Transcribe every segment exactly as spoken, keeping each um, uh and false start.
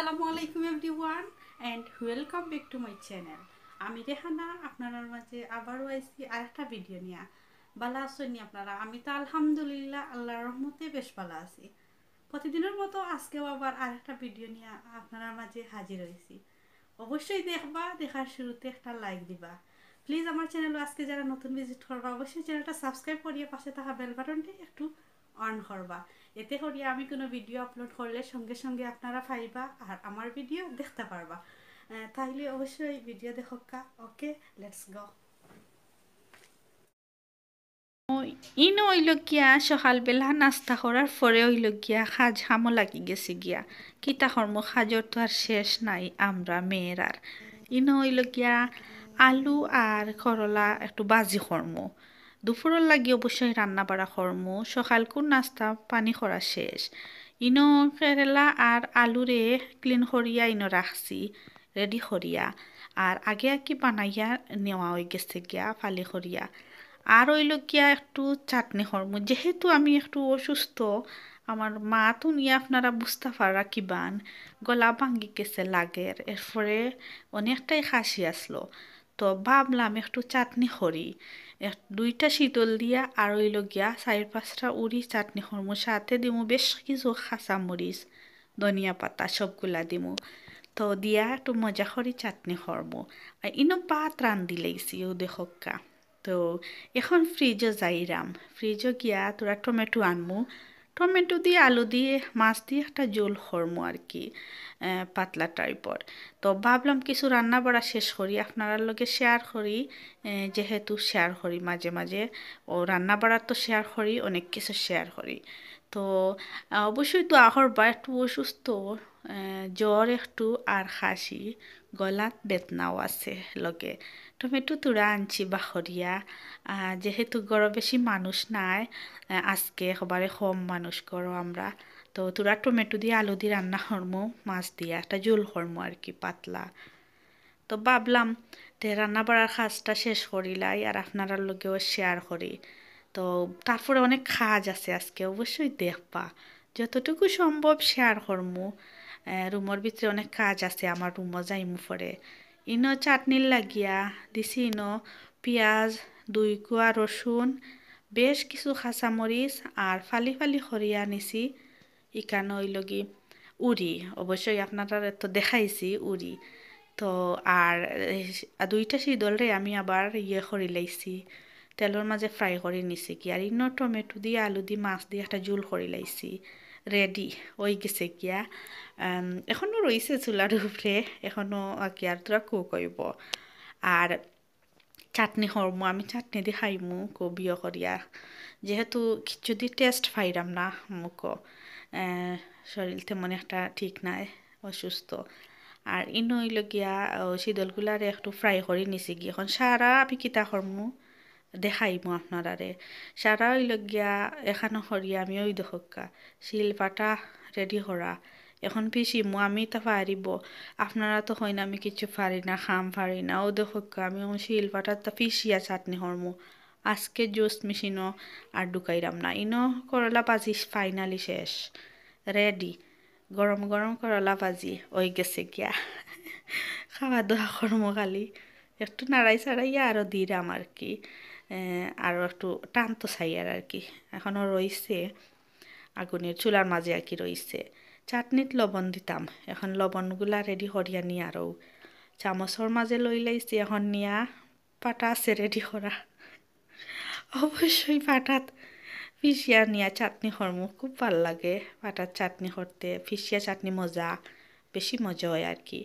আসসালামু আলাইকুম everyone and welcome back to my channel। আমি রেহানা আপনারার মাঝে আবারও আইছি আরেকটা ভিডিও নিয়া। ভালা আছইন নি আপনারা? আমি তো আলহামদুলিল্লাহ আল্লাহর রহমতে বেশ ভালা আছি। প্রতিদিনের মতো আজকেও আবার আরেকটা ভিডিও নিয়া আপনারার মাঝে হাজির অইছি। অবশ্যই দেখবা, দেখার শুরুতে একটা লাইক দিবা। প্লিজ আমার চ্যানেল আজকে যারা নতুন ভিজিট করবা, অবশ্যই চ্যানেলটা সাবস্ক্রাইব করিয়া পাশে থাকা বেল বাটনটি একটু অন করবা। এতে করিয়া আমি কোনো ভিডিও আপলোড করলে সঙ্গে সঙ্গে আপনারা পাইবা আর আমার ভিডিও দেখতা পারবা। আহ, তাইলে অবশ্যই ভিডিও দেখউক্কা। Okay, let's go। ইনো অইল গিয়া সকালবেলা নাস্তা করার পরে অইল গিয়া কাজ কামো লাগি গেছি গিয়া। কিতা করমু, কাজর তো আর শেষ নাই আমরা মেয়েরার। ইনো অইল গিয়া আলু আর করলা একটু ভাজি করমু। দুপুরর লাগি অবশ্যই রান্না বাড়া করমু। সকালকুর নাস্তা পানি করা শেষ। ইনো কেরেলা আর আলুরে ক্লিন করিয়া ইনো রাখছি, রেডি করিয়া। আর আগে আর কি বানাইয়া নেওয়া অই গেছে গিয়া ফালি করিয়া। আর অইল গিয়া একটু চাটনি করমু, যেহেতু আমি একটু অসুস্থ। আমার মাত হুনিয়া আপনারা বুঝতা পাররা কিবান, গলা ভাঙ্গি গেছে লাগের, এরপরে অনেকটাই কাশি আসলো। তো ভাবলাম একটু চাটনি করি, এক দুইটা শিদল দিয়া আর অইল গিয়া চাইর পাঁচটা উরি চাটনি করমু, সাথে দিমু বেশ কিছু কাঁচামরিচ, ধনিয়া পাতা সবগুলা দিমু। তো দিয়া একটু মজা করি চাটনি করমু। আর ইনো ভাত রান্দি লাইছি, অউ দেখউক্কা। তো এখন ফ্রিজো যাইরাম, ফ্রিজো গিয়া থুড়া টমেটো আনমু, টমেটো দি আলু দি মাছ দি একটা ঝোল করমু আর কি, আহ, পাতলা টাইপর। তো ভাবলাম কিছু রান্না বাড়া শেষ করি, আপনারার লগে শেয়ার করি, আহ, যেহেতু শেয়ার করি মাঝে মাঝে, ও রান্না বাড়ার তো শেয়ার করি, অনেক কিছু শেয়ার করি। তো, আহ, অবশ্যই দোয়া করবা, একটু অসুস্থ, আহ, জ্বর একটু আর কাশি, গলাত বেদনাও আছে লগে। টমেটো থুড়া আনছি বাখরিয়া, আহ, যেহেতু ঘরো বেশি মানুষ নাই, আহ, আজকে একবারে কম মানুষ ঘরো আমরা। তো থুড়া টমেটো দি আলু দি রান্না করমু, মাছ দিয়া একটা ঝোল করমু আর কি, পাতলা। তো ভাবলাম তে রান্না বাড়ার কাজটা শেষ করিলাই আর আপনারার লগেও শেয়ার করি। তো তারপরে অনেক কাজ আছে আজকে, অবশ্যই দেখবা, যতটুকু সম্ভব শেয়ার করমু। আহ, রুমর ভিতরে অনেক কাজ আছে, আমার রুমো যাইমু পরে। ইনো চাটনির লাগিয়া দিছি ইনো পিয়াজ, দুই কুয়া রসুন, বেশ কিছু কাঁচামরিচ আর ফালি ফালি করিয়া নিছি। ইখান অইল গি উরি, অবশ্যই আপনারারে তো দেখাইছি উরি। তো আর এই শি-, আর দুইটা শিদলরে আমি আবার ইয়ে করি লাইছি, তেলর মাঝে ফ্রাই করি নিছি কি। আর ইনো টমেটো দি, আলু দি, মাছ দি একটা ঝোল করি লাইছি, রেডি অই গেছে গিয়া। আম, এখনো রইছে চুলার উপরে, এখনো আর কি আর থুড়া কুক অইবো। আর চাটনি করমু, আমি চাটনি দি খাইমু খুব ইয়ে করিয়া, যেহেতু কিচ্ছু দি টেস্ট পাইরাম না মুখো। আহ, শরীর তেমন একটা ঠিক নাই, অসুস্থ। আর ইনো অইল গিয়া, ও, শিদলগুলারে একটু ফ্রাই করি নিছি গি। এখন সারা আমি কিতা করমু দেখাইমু আপনারারে। সারা অইল গিয়া এখানো করিয়া আমি অউ দেখউক্কা শিল পাটা রেডি করা। এখন পিষিমু, আমি তা পারিব। আপনারা তো কইন আমি কিচ্ছু পারি না, কাম পারি না। অউ দেখউক্কা, আমি অখন শিল পাটাত তা পিষিয়া চাটনি করমু। আজকে জুস মেশিনও আর ঢুকাইরাম না। ইনো করলা ভাজি ফাইনালি শেষ, রেডি। গরম গরম করলা ভাজি অই গেছে গিয়া। খাওয়া দাওয়া করমু খালি। একটু নাড়াই চাড়াইয়া আরও দিরাম আর কি। এ, আরও একটু টান তো চাইয়ার আর কি। এখনো রইছে। আগুনের চুলার মাঝে আর কি রইছে। চাটনিত লবণ দিতাম, এখন লবণগুলা রেডি করিয়া নিয়া আরও চামচর মাঝে লই লাইছি, এখন নিয়া পাটা আছে রেডি করা। অবশ্যই পাটাত পিষিয়া নিয়া চাটনি করমু, খুব ভালা লাগে পাটাত চাটনি করতে, পিষিয়া চাটনি মজা, বেশি মজা অয় আর কি।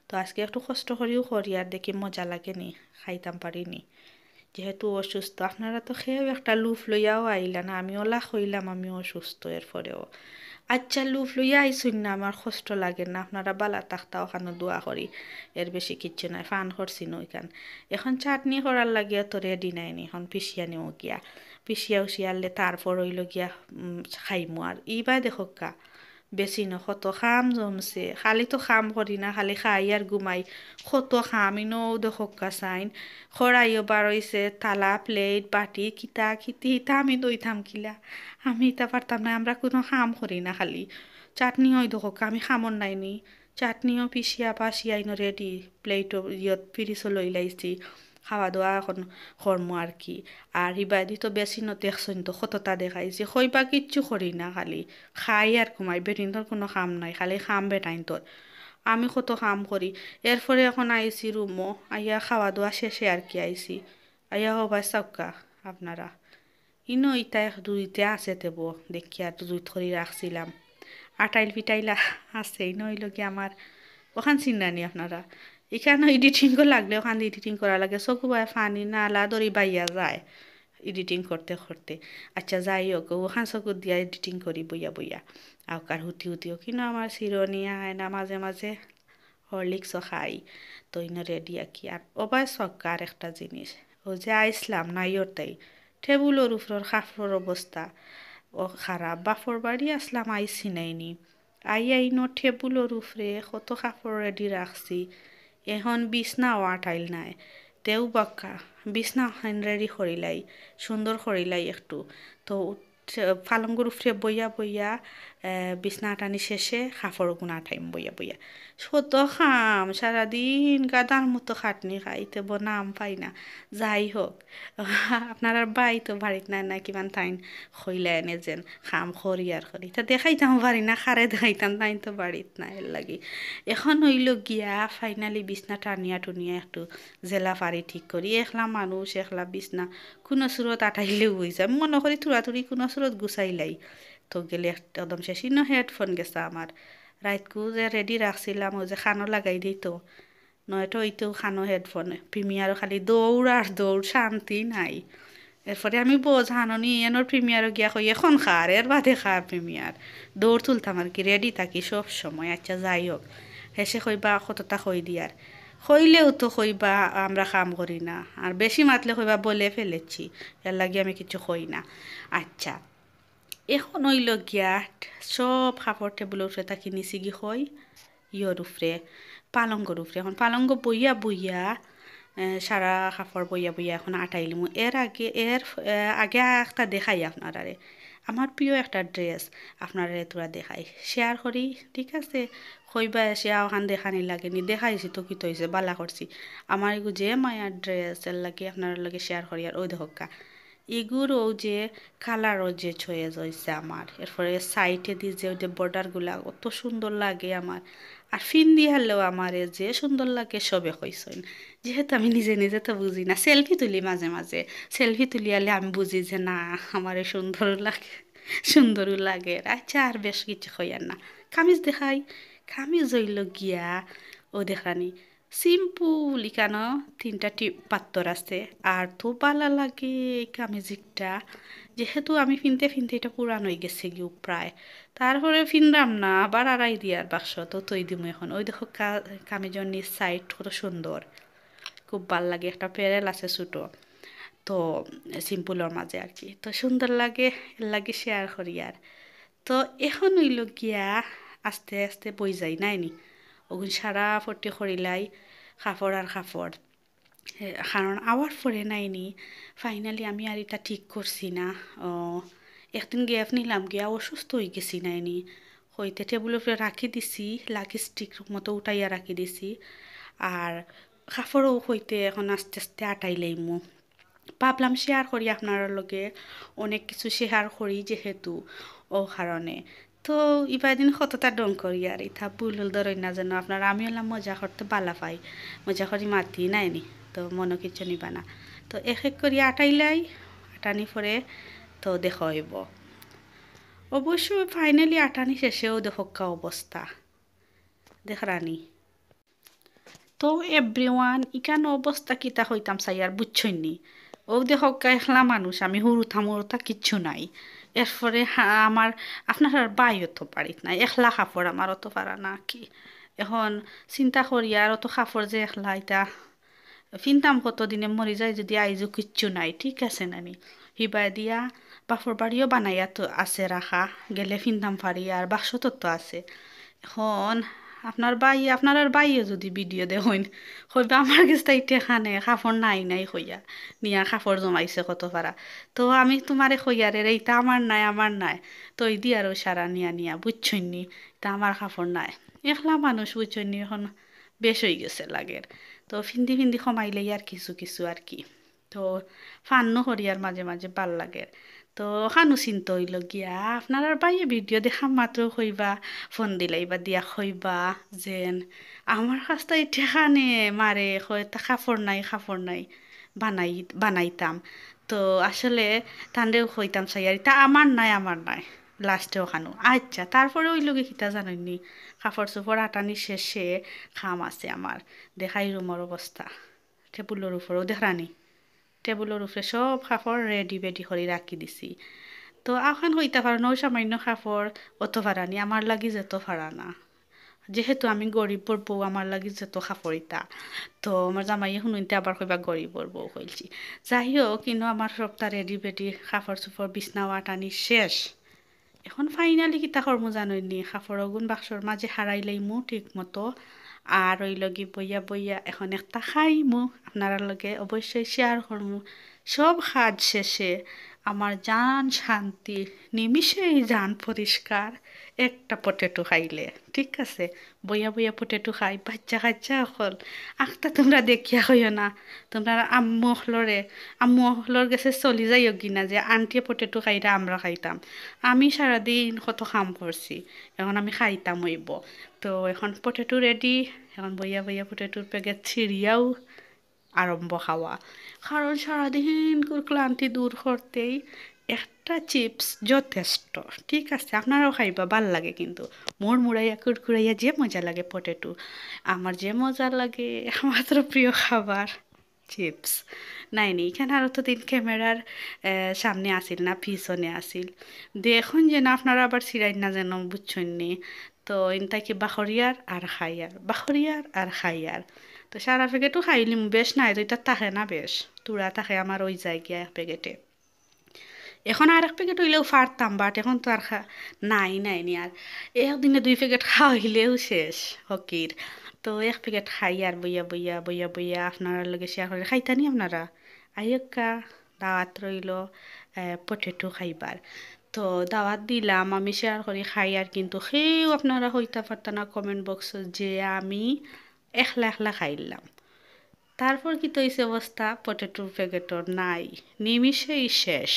তো আজকে একটু কষ্ট করিও করি, আর দেখি মজা লাগে নি, খাইতাম পারি নি। যেহেতু অসুস্থ, আপনারা তো কেউ একটা লুফ লইয়াও আইলা না, আমি অলা কইলাম আমি অসুস্থ, এরপরেও আচ্ছা লুফ লইয়া আইছইন না, আমার কষ্ট লাগে না, আপনারা ভালা থাকতা, অখানো দোয়া করি, এর বেশি কিচ্ছু নাই, ফান করছি নইখান। এখন চাটনি করার লাগিয়া তো রেডি নাই নি, এখন পিষিয়া নিমু গিয়া, পিষিয়া উষিয়ালে তারপর অইল গিয়া, উম, খাইমু। আর ইবায় দেখউক্কা, বেশি ন কত কাম জমছে, খালি তো কাম করি না, খালি খাই আর ঘুমাই, কত কাম। ইনো দেখউক্কা চাইন, কড়াইও বার অইছে, থালা, প্লেট, বাটি, কিতা কিতি, ইতা আমি ধইতাম কিলা? আমি ইতা পারতাম না, আমরা কুনু কাম করি না, খালি চাটনি অই দেখউক্কা, আমি কামর নাই নি, চাটনিও পিষিয়া পাষিয়া ইনো রেডি, প্লেটও ইয়ত পিরিসও লইলাইছি, খাওয়া দাওয়া এখন করমু আর কি। আর ইবাদি তো বেশি ন দেখছইন তো কততা দেখাইছি, কইবা কিচ্ছু করি না, খালি খাই আর ঘুমাই, বেটিন্তর কুনু কাম নাই, খালি কাম বেটাইন্তর। আমি কত কাম করি। এরপরে এখন আইছি রুমো, আইয়া খাওয়া দাওয়া শেষে আর কি আইছি। আইয়া হবায় চাউক্কা আপনারা। ইনো ইতা এক দুইতে আছে তেবো, দেখি আর দুইত করি রাখছিলাম। আটাইল পিটাইল আ-, আছে, ইনো অইলো গিয়া আমার অখান চিনরানি আপনারা। ইখানো এডিটিংও লাগলে অখান এডিটিং করা লাগে, চকুবায় পানি নালা ধরি বাইয়া যায় এডিটিং করতে করতে। আচ্ছা, যাই হোক, অখান চকুত দিয়া এডিটিং করি বইয়া বইয়া। আউক্কার হুতি হুতি অখিনো আমার চিরনি আয় না মাঝে মাঝে। হরলিক্সও খাই, তো ইনো রেডি আর কি। আর ওবায় চাউক্কা আর একটা জিনিস, অউ যে আইসলাম নাইওর তাই, টেবুলর উপরর কাপড়র অবস্থা ও খারাপ। বাপর বাড়ি আসলাম, আইছি নাইনি, আইয়া ইনো টেবুলর উপরে কত কাপড় রেডি রাখছি। এখন বিছনাও আটাইল নাই, তেউ বাক্কা বিছনা খান রেডি করিলাই, সুন্দর করিলাই একটু। তো সে-, পালঙ্গর উপরে বইয়া বইয়া, এ, বিছনা আটানি শেষে কাপড়গুন আটাইম বইয়া বইয়া। কত কাম, সারাদিন গাধার মতো খাটনি খাই, তেবো নাম পাই না। যাই হোক, আপনারার বাই তো বাড়িত নাই না, কিমান তাইন কইলা এনে যেন কাম করি আর করি। তা দেখাইতাম পারি না, কারে দেখাইতাম, তাইন তো বাড়িত নাই, এর লাগি। এখন অইলো গিয়া finally বিছনা টানিয়া টুনিয়া একটু জেলা ফারি ঠিক করি। একলা মানুষ, একলা বিছনা, কুনু সুরত আটাইলেউ অইযায়। মনো করি থুড়া থুড়ি কুনু সুরত গুছাইলাই। তো গেলে এক-, একদম শেষ। ইনো হেডফোন গেছে আমার। রাইতকু যে রেডি রাখছিলাম, অউ যে কানো লাগাই দিতো। নয়তো অইতেউ কানো হেডফোন। প্রিমিয়ারও খালি দৌড় আর দৌড়, শান্তি নাই। এরপরে আমি বউ জাননি, এনর প্রিমিয়ারও গিয়া কই, "এখন কার, এর বাদে কার প্রিমিয়ার।" দৌড় তুলতাম আর কি, রেডি থাকি সব সময়। আচ্ছা, যাই হোক, হেষে কইবা, "কততা কই দিয়ার।" কইলেউ তো কইবা, "আমরা কাম করি না।" আর বেশি মাতলে কইবা, "বলে ফেলেছি।" এর লাগি আমি কিচ্ছু কই না। আচ্ছা, এখন অইলো গিয়া সব কাপড় টেবুলর উপরে থাকি নিছি গি কই, ইয়র উপরে, পালঙ্গর উপরে। এখন পালঙ্গ বইয়া বইয়া, এ, সারা কাপড় বইয়া বইয়া এখন আটাইলিমু। এর আগে, এর, এ, আগে একটা দেখাই আপনারারে। আমার প্রিয় একটা ড্রেস আপনারারে থুড়া দেখাই। শেয়ার করি, ঠিক আছে? কইবা এসে অখান দেখানি লাগেনি। দেখাইছি তো কিতা অইছে, বালা করছি। আমার এগু যে মায়ার ড্রেস, এর লাগি আপনারার লগে শেয়ার করি। আর অউ দেখউক্কা, ইগুর অউ যে কালারও যে চয়েস অইছে আমার। এরপরে সাইডেদি যে অউ যে বর্ডারগুলা অত সুন্দর লাগে আমার। আর ফিন্দি হারলেও আমারে যে সুন্দর লাগে সবে কইছইন। যেহেতু আমি নিজে নিজে তো বুঝি না, সেলফি তুলি মাঝে মাঝে। সেলফি তুলি আলে আমি বুঝি যে না, আমারে সুন্দর লাগে, সুন্দরও লাগে। আচ্ছা, আর বেশ কিচ্ছু কইয়ার না। কামিজ দেখাই, কামিজ অইলো গিয়া, অউ দেখরানি, সিম্পল, ইখানো তিনটা টি-, পাত্তর আছে। আর তো বালা লাগে এই কামিজ একটা, যেহেতু আমি ফিনতে ফিনতে এটা পুরান অইগেছে গিউ প্রায়। তারপরে ফিনরাম না, আবার আড়াই দিয়ার বাক্সত থই দিমু এখন। অউ দেখউক্কা, কামিজর নিচ সাইড কত সুন্দর, খুব বালা লাগে। একটা প্যানেল আছে ছোট, তো সিম্পলর মাঝে আর কি, তো সুন্দর লাগে, এর লাগি শেয়ার করি আর। তো এখন অইলো গিয়া আস্তে আস্তে বই যাই নাইনি, অগুন সারা ফটি করিলাই, কাপড় আর কাপড়। এ, কারণ আওয়ার পরে নাইনি, finally আমি আর ইটা ঠিক করছি না। ও, একদিন গ্যাপ নিলাম গিয়া, অসুস্থ অইগেছি নাইনি, কইতে টেবুলর উপরে রাখি দিছি, লাগি স্টিক মতো উঠাইয়া রাখি দিছি। আর কাপড়ও কইতে এখন আস্তে আস্তে আটাই লাইমু। ভাবলাম শেয়ার করি আপনারার লগে, অনেক কিছু শেয়ার করি যেহেতু, অউ কারণে। তো ইবাদিন কততা ঢং করি আর ইতা ভুল উল ধরইন না যেন আপনারা, আমি অইলাম মজা করতে বালা পাই, মজা করি মাতি নাইনি, তো মনো কিচ্ছু নিবা না। তো এক এক করি আটাইলাই, আটানি পরে তো দেখা অইবো। অবশ্য finally আটানি শেষেও দেখউক্কা অবস্থা, দেখরানি। তো everyone, ইখান অবস্থা কিতা কইতাম চাইয়ার বুঝছইন নি? অউ দেখউক্কা একলা মানুষ, আমি হুরুতা মুরুতা কিচ্ছু নাই। এরপরে হা-, আমার, আপনারার বাইও তো বাড়িত নাই, একলা কাপড় আমার অত পারা না কি। এখন চিন্তা করি আর অত কাপড় যে একলা ইতা ফিনতাম কত দিনে মরি যাই যদি আইজও কিচ্ছু নাই, ঠিক আছে নানি? হিবায় দিয়া বাপর বাড়িও বানাইয়া তো আছে রাখা, গেলে ফিনতাম পারি, আর বাক্সত তো আছে। এখন আপনার বাই, আপনারার বাইয়ে যদি ভিডিও দেখইন, কইবা আমার গেছ তাই টেকা নে, কাপড় নাই নাই কইয়া, নিয়া কাপড় জমাইছে কত পারা। তো আমি তুমারে কইয়ারে রে, ইতা আমার নাই, আমার নাই। তো ইদি আরও সারা নিয়া নিয়া, বুঝছইন নি? ইতা আমার কাপড় নাই। একলা মানুষ বুঝছইন নি, এখন বেশ অইগেছে লাগের। তো ফিন্দি ফিন্দি কমাইলেই আর কিছু কিছু আর কি। তো ফানও করি আর মাঝে মাঝে ভালা লাগের। তো অখানউ চিন্তা অইলো গিয়া, আপনারার ভাইয়ে video দেখার মাত্র কইবা, ফোন দিলাইবা দিয়া কইবা যেন আমার কাছ থাকি টেকা নে মারে, কয় তা কাপড় নাই, কাপড় নাই, বানাই, বানাইতাম। তো আসলে তানরেও কইতাম চাই আর, ইতা আমার নায়, আমার নায়। Last-এ অখানউ। আচ্ছা, তারপরে অইলো গি কিতা জানইন নি? কাপড় চোপড় আটানি শেষে কাম আছে আমার। দেখাই রুমর অবস্থা। টেবুলর উপরেও দেখরানি। টেবুলর উপরে সব কাপড় ready বেডি করি রাখি দিছি। তো অখান কইতা পারইন, অউ সামান্য কাপড় অত ফারানি, আমার লাগি যেত ফারা না। যেহেতু আমি গরিবর বউ, আমার লাগি যেত কাপড় ইতা। তো আমার জামাইয়ে হুনইনতে আবার কইবা গরিবর বউ কইলছি। যাই হোক, ইনো আমার সবটা ready বেডি, কাপড় চোপড়, বিছনা আটানি শেষ। এখন finally কিতা করমু জানইন নি? কাপড় অগুন বাক্সর মাঝে হারাই লাইমু ঠিক মতো। আর অইলো গি বইয়া বইয়া এখন একটা খাইমু, আপনারার লগে অবশ্যই share করমু। সব কাজ শেষে আমার জান শান্তি, নিমিষেই জান পরিষ্কার, একটা potato খাইলে, ঠিক আছে? বইয়া বইয়া potato খাই, বাচ্চা কাচ্চা অকল। আখতা তুমরা দেখিয়া কইও না, তুমরার আম্মু অকলরে, আম্মু অকলর গেছে চলি যাইও গি না যে aunty-এ potato খাইরা আমরা খাইতাম। আমি সারাদিন কত কাম করছি, এখন আমি খাইতাম অইবো। তো এখন potato ready, এখন বইয়া বইয়া potato-র packet ছিঁড়িয়াউ আরম্ভ খাওয়া, কারণ সারাদিনকুর ক্লান্তি দূর করতেই একটা chips যথেষ্ট। ঠিক আছে, আপনারাও খাইবা, ভালা লাগে কিন্তু। মুড়মুড়াইয়া কুরকুরাইয়া যে মজা লাগে potato, আমার যে মজা লাগে, একমাত্র প্রিয় খাবার chips। নাই নি, ইখান আর অতদিন camera-র, আহ, সামনে আছিল না, পিছনে আছিল। দেখইন যেন আপনারা আবার ছিঁড়াইন না যেন, বুঝছইন নি? তো ইনতা কি বাখরিয়ার আর খাইয়ার, বাখরিয়ার আর খাইয়ার। তো সারা packet-ও খাইলিমু, বেশ নাই তো ইতা থাকে না বেশ, থুড়া থাকে আমার, অই যায় গিয়া এক packet-এ। এখন আর এক packet অইলেও পারতাম, but এখন তো আর খা-, নাই, নাই নি আর। একদিনে দুই packet খাওয়া অইলেও শেষ ফকির। তো এক packet খাইয়ার বইয়া বইয়া, বইয়া বইয়া আপনারার লগে share করি। খাইতা নি আপনারা? আইক্কা, দাওয়াত রইলো, আহ, potato খাইবার। তো দাওয়াত দিলাম, আমি share করি খাইয়ার, কিন্তু কেউ আপনারা কইতা পারতা না comment box-ও যে আমি একলা একলা খাইলাম। তারপর কিতা অইছে অবস্থা, potato-র packet-ও নাই, নিমিষেই শেষ।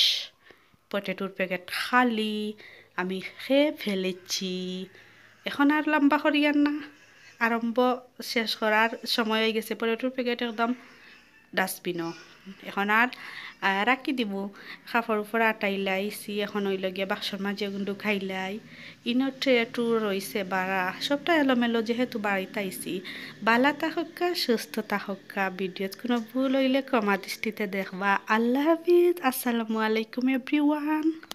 Potato-র packet খালি, আমি খেয়ে ফেলেছি। এখন আর লম্বা করিয়ার না, আরম্ভ শেষ করার সময় অই গেছে। Potato-র packet একদম dustbin-ও। এখন আর, আহ, রাখি দিমু। কাপড় উপর আটাইলাইছি, এখন অইলো গিয়া বাক্সর মাঝে অগুন ঢুকাইলাই। ইনো tray-টু রইছে বারা, সবটা এলোমেলো যেহেতু বাড়িত আইছি। ভালা থাকউক্কা, সুস্থ থাকউক্কা, video-ত কুনু ভুল অইলে ক্ষমা দৃষ্টিতে দেখবা। আল্লাহ হাফিজ, আসসালামু আলাইকুম everyone।